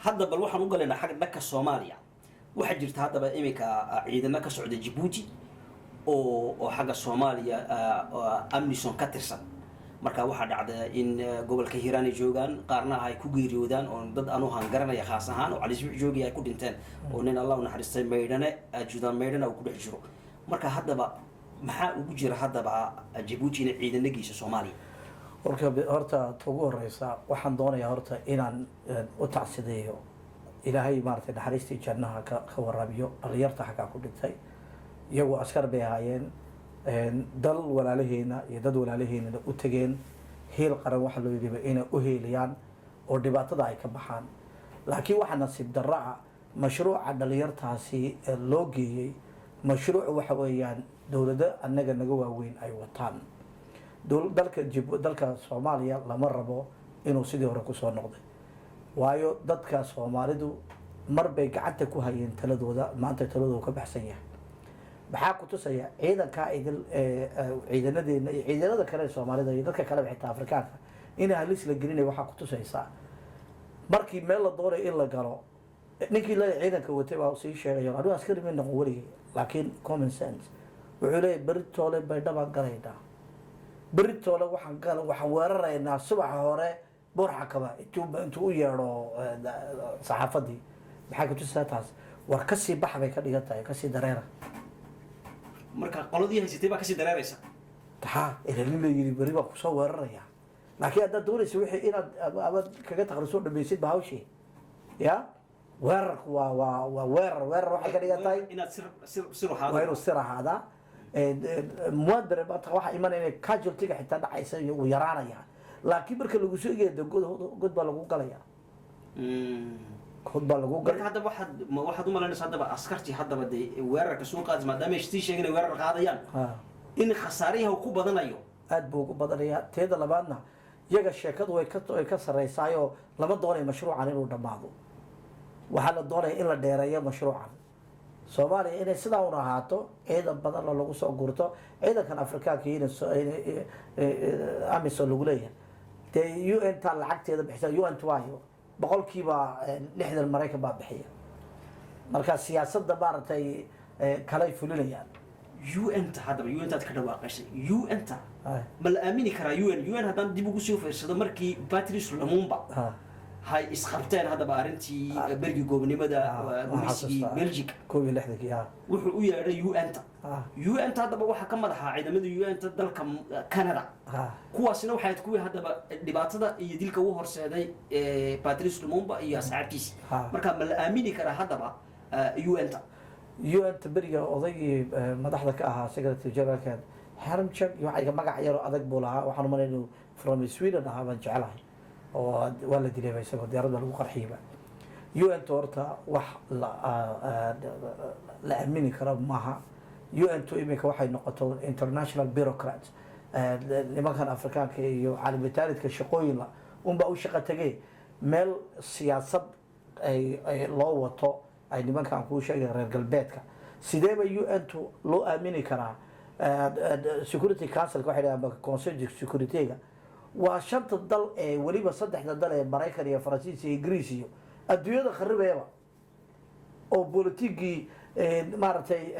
Hadda bal waxaan u galaynaa xagga dhanka Soomaaliya. Waxaa jirta haddaba iminka ciidamo ka socda Jabuuti oo xagga Soomaaliya AMISOM ka tirsan. Marka waxaa dhacda in gobolka Hiiraan ay joogaan, qaarna ay ku geeriyoodaan, oo dad anu garanaya khaas ahaan oo Calisbiix joogay ay ku dhinteen, oo nin Allah u naxariistay Maydhane, Judaan Maydhane, uu ku dhex jiro. Marka haddaba maxaa ugu jira haddaba Jabuuti inay ciidano geyso Soomaaliya? Horta ta ugu horeysa waxaan doonayaa horta inaan u tacsideeyo, Ilaahay maaragtay naxariistii jannaha ka waraabiyo dhalinyarta xaggaa ku dhintay. Iyagu askar bay ahaayeen, dal walaalaheena iyo dad walaalaheennana u tegeen. Hiil qaran waxaa loo yidhiba inay u heeliyaan oo dhibaatada ay ka baxaan. Laakiin waxaa nasiib darro ah mashruuca dhalinyartaasi loo geeyey. Mashruuc waxa weeyaan dowlado annaga naga waaweyn ay wataan. Dalka Soomaaliya lama rabo inuu sidii hore kusoo noqday, waayo dadka Soomaalidu mar bay gacanta ku hayeen taladooda, maanta taladooda ka baxsan yahay. Maxaa ku tusaya ciidankaa idil, ciidanadeena iyo ciidanada kale ee Soomaalida iyo dadka kaleba, xitaa Afrikaanka, inay halis la gelinaya? Waxaa ku tusaysaa markii meel la doonayo in la galo, ninkii la ciidanka watay baa sii sheegaya. Anigu askari ma noqon weligay, laakiin common sense wuxuu leeyahay: "Beri toole Baydhabaan galaynaa, beri toole waxaan gal, waxaan weeraraynaa subaxa hore Buurxakaba," intuu u yeedho saxaafadii. Maxay ku tusaysaa taas? War kasii bax bay ka dhigan tahay, kasii dareera. Marka qoladii haysatay baa kasii dareeraysa. Ha, ilaalin la yiri beri baan kusoo weeraraya. Laakiin haddaad doonaysa wixii inaad amaad kaga takhalusoo dhamaysid ba hawshii ya weerarku waa weerar. Weerar waxay ka dhigan tahay inaad sir waa inuu sir ahaadaa. Muadare waxaa imanaya inay casualty-ga xitaa dhacaysa iyo uu yaraanaya. Laakiin marka lagu soo eegaya, de god baa lagu galaya, god baa lagu Marka galay. Haddaba waxaad u malaynaysa haddaba askartii haddaba dee weerarka soo qaadaysa, maadaama ay sii sheegeen inay weerar qaadayaan, in khasaariyaha uu ku badanayo? Aad buu ugu badanayaa. Teeda labaadna, iyaga sheekadu way ka sareysaayoo lama doonayo mashruucan inuu dhammaado. Waxaa la doonaya in la dheereeyo mashruucan, Soomaaliya inay sidaa un ahaato, ciidan badanna lagu soo gurto. Ciidankan Afrikaanka iyo AMISOM lagu leeyahay, dee UN taa lacagteeda bixisa. UN waayo 60% Maraykan baa bixiya. Marka siyaasadda maaragtay kalay fulinayaan. UN-ta haddaba, UN-taad ka dhawaaqashay, UN-ta ma la aamini karaa? UN haddaan dib ugu soo fiirsado, markii Patrice Lumumba hay isqabteen haddaba arrintii bergii goobnimada, gumaysigii Belgic, 61-kii. Wuxuu u yeedhay UN-ta. UN-ta haddaba waxaa ka madaxaa ciidamada UN-ta dalka Canada. Kuwaasina waxay ahayd kuwii haddaba dhibaatada iyo dilka u horseeday Patrice Lumumba iyo asxaabtiisi. Marka ma la aamini karaa haddaba UN-ta? UN-ta beriga odaygii madaxda ka ahaa, secretary generalka Hermchak iyo waxa magac yaroo adag buu lahaa. Waxaan umalay inuu from Sweden ahaa baan jecelahay, oo waa la dilayba isagoo diyaarad baa lagu qarxiyba. UN-ta horta wax la aamini karo maaha. UN-tu iminka waxay noqoto international bureaucrat. Nimankan Afrikaanka iyo caalamutaalidka shaqooyinla unbaa u shaqo tegee. Meel siyaasad ay loo wato ay nimankan kuu sheegay reer galbeedka, sideeba UN-tu loo aamini karaa? Security Council waxay dhahaan, Conseil de Sécurité-ga, waa shanta dal ee weliba saddexda dal ee Maraykan iyo Faransiis iyo Ingiriis iyo adduunyada kharibayaba, oo politigii maaragtay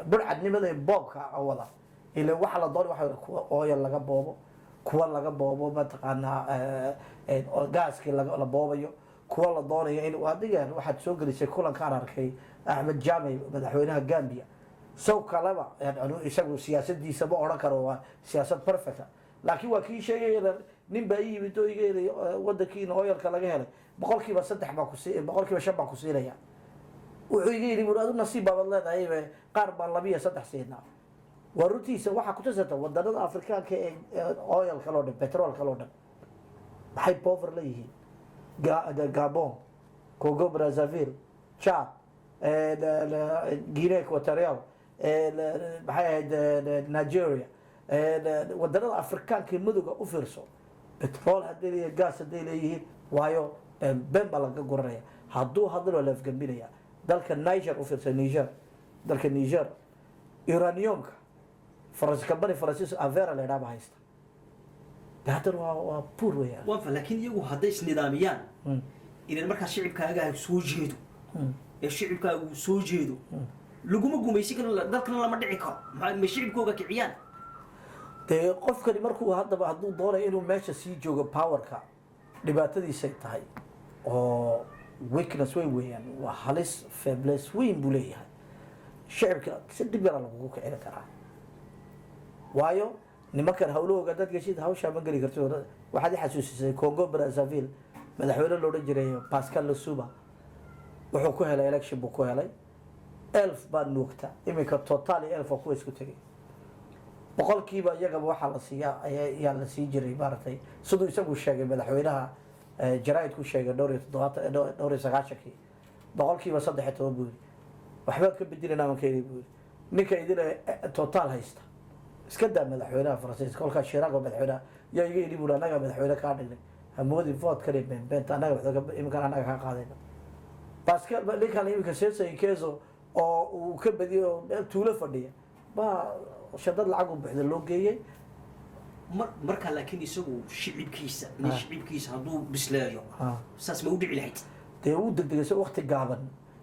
burcadnimada ee boobka wada. Ila waxa la doonay waxa kuwa oil laga boobo, kuwa laga boobo mataqaanaa gaaskii la boobayo, kuwa la doonayo in adiga waxaad soo gelisay kulankaan arkay Axmed Jammeh, madaxweynaha Gambia. Sow kaleba yani isagu siyaasadiisa ma odhan karo waa siyaasad perfecta, laakiin waa kii sheegaya: "Nin baa ii yimid oo iga helay wadankiina oilka laga helay, 3% baa kusi, 5% baan ku siinaya." Wuxuu iga yidhi buri: "Adu nasiib baabad leedahay, qaar baan laba iyo saddex siinaa." Waa runtiisa. Waxaa kutusata wadanada Afrikaanka ee oilka loo dhan, petroolka loo dhan, maxay pover leeyihiin? Gabon, Congo Brazzaville, Chad, Guinea Equatorial, maxay ahayd, Nigeria. Wadanada Afrikaanka ee madowga u fiirso, petrol hadday leeyihiin, gas hadday leeyihiin, waayo been baa laga guranaya. Hadduu hadlo waa la afgambinaya. Dalka Niger u fiirsa, Niger, dalka Niger uraniumka company Faransiis Areva la idhaha haysta. De haddana waa poor weeyaan. Waanfa, laakiin iyagu hadday isnidaamiyaan Idan markaa shicibkaaga soo jeedo ee shicibkaagu soo jeedo, laguma gumaysi karo, dalkana lama dhici karo. Ma shicibkooga kiciyaan? Dee qofkani markuu haddaba hadduu doonayo inuu meesha sii joogo, powerka dhibaatadiisay tahay oo weakness weyn weeyaan, waa halis, faiblesse weyn buu leeyahay. Shicibka si dhib yara lagugu kicin karaa, waayo nimankan hawlahooga dad geshid, hawshaa ma geli kartid. Waxaad i xasuusisay Congo Brazzaville, madaxweyne la odhan jiray Pascal Lissouba. Wuxuu ku helay election buu ku helay. Elf baa nuugta iminka, Total iyo Elf waa kuwa isku tegay. Boqolkiiba iyagaba waxaa la siiyaa ayaa la sii jiray, maaragtay, siduu isagu sheegay madaxweynaha, jaraaid ku sheegay dhowr iyo toddobaatan, 94-kii, 13% buu yidhi. Waxbaan ka bedelanaa baan ka heli buu yidhi. Ninka idina Total haysta iska daa. Madaxweynaha Faransiiska kolkaa Chirac oo madaxweynaha yaa iga yidhi buuri, annaga madaxweyne kaa dhignay, hamoodin vote-kani beenbeenta, annaga madaxweyne iminkan annaga kaa qaadayna. Pascal ninkan iminka Sassou Nguesso oo uu ka badiyay oo meel tuulo fadhiya baa shadad lacag u buuxda loo geeyey. Marka laakiin isagu shicibkiisa nin shicibkiisa hadduu bisleeyo, saas ma u dhici lahayd? Dee wuu degdegay isagoo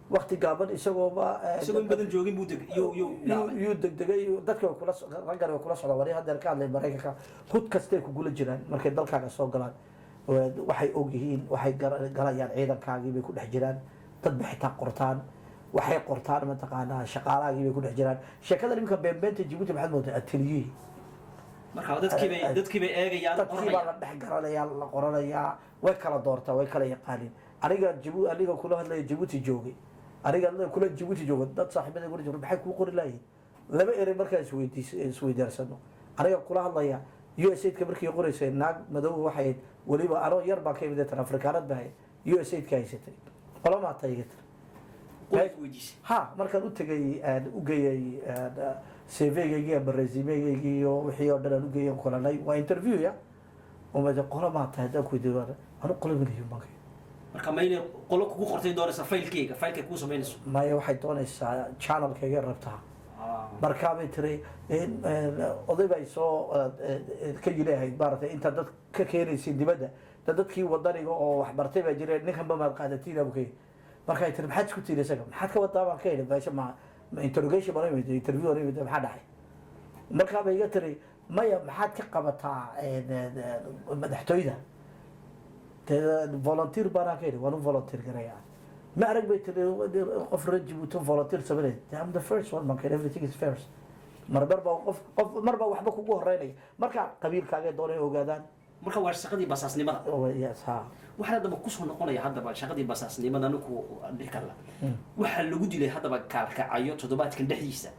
waqti gaaban isagooba Isagoo in badan joogin buu deg yo yuu degdegay. Dadka way kula raggan way kula socdaan. Wari haddeer ka hadlay Maraykanka, hud kastay kugula jiraan markay dalkaaga soo galaan. Waxay og yihiin, waxay galayaan, ciidankaagii bay ku dhex jiraan, dad bay xitaa qortaan, waxay qortaan mataqaanaa, shaqaalahaagii bay ku dhex jiraan. Sheekada iminka beenbeenta Jibuuti maxaad moodaa ateliyihii. Marka dadkii bay eegayaan. Dadkii baa la dhex garanayaa, la qoranayaa, way kala doortaa, way kala yaqaanin. Aniga Jibu, aniga kula hadlaya Jibuuti joogay, aniga kula Jibuuti jooga, dad saaxiibada kula jooga, maxay kuu qori laayihin? Laba erey markaan isweydiirsano, aniga kula hadlaya, USAID-ka markii qoraysay naag madow waxay ahayd, weliba anoo yar baan ka imid tan, Afrikaanad baa ahayd, USAID-ka haysatay. Qolamaa tahay iga tir. Qoys weydiisay? Ha, markaan u tegay, aan u geeyay CV-gaygii ama resume-gaygii iyo wixii oo dhan aan u geeyay, kulanay, waa interview ya uma qolo maa tahay haddaan ku weydiiyo, anu qolo malayo baan ka. Marka ma inay qolo kugu qortay doonaysa faylkeyga, faylkay kuu samaynayso? Maya, waxay doonaysaa channelkayga rabtaa. Markaabay tiri oday bay soo ka yiri ahayd, maaragtay, intaad dad ka keenaysiin dibadda, dad dadkii wadaniga oo wax bartay baa jira, ninkan ba maad qaadatiin abu ka yidhi. Markay tiri, maxaad isku tiiri isaga, maxaad ka wadaa baan ka idhi, meesha ma interrogation baan imid, interview baan imid, maxaa dhacay? Markaa bay iga tiri, maya, maxaad ka qabataa madaxtooyda? Dee volunteer baanaan ka idhi, waan u volunteer garaya. Ma arag bay tiri qof reer Jabuuti volunteer sameynay. I'm the first one baan ka idhi, everything is first. Marmar baa qof mar baa waxba kugu horeynaya, marka qabiilkaagay doonay ogaadaan. Marka waa shaqadii basaasnimada. Oh, yes, ha. Waxaa haddaba kusoo noqonaya haddaba shaqadii basaasnimada ninku dhirkalla waxaa lagu dilay haddaba kaalkacayo toddobaadkan dhexdiisa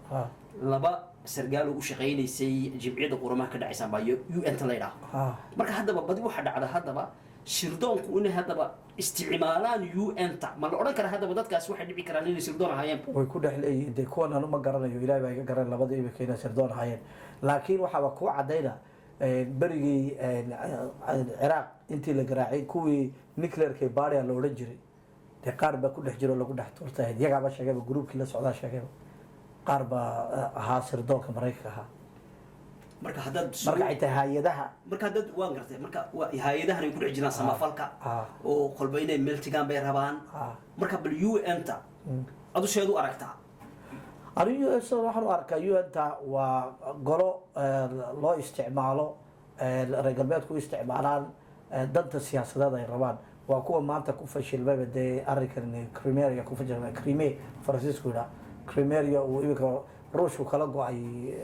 laba sargaal oo u shaqaynaysay Jimciyadda Qurumaha ka dhacaysan baa UN ta la yidhaha. Marka haddaba badi waxaa dhacda haddaba sirdoonku inay haddaba isticmaalaan UN ta. Ma la odhan karaa haddaba dadkaasi waxay dhici karaan inay sirdoon ahaayeen? Way ku dhex leeyihiin. Dee kuwan anu ma garanayo, Ilahay baa iga garan labada imika inay sirdoon ahaayeen, laakiin waxaaba kuu caddayna berigii Ciraaq intii la garaacay, kuwii nuclearka baria la odhan jiray, dee qaar baa ku dhex jiro, lagu dhex tuurtay. Iyagaaba sheegayba, groupkii la socdaa sheegayba, qaar baa ahaa sirdoonka Maraykanka ahaa. Marka haddaad Marka ay tahay hay-adaha. Marka haddaad, waan gartay, marka hay-adahan ay ku dhex jiraan samafalka oo kolba inay meel tigaan bay rabaan. Marka bal UN ta adu seed u aragtaa? Anigu US waxaan u arkaa, UN-ta waa golo loo isticmaalo, reer galbeedku u isticmaalaan danta siyaasadeed ay rabaan. Waa kuwa maanta ku fashilmayba dee arrinkan Crimea ku fashilmay. Crimea Faransiisku yidhaa, Crimea uu iminka Ruushku kala go-ay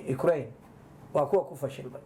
Ukraine, waa kuwa ku fashilmay.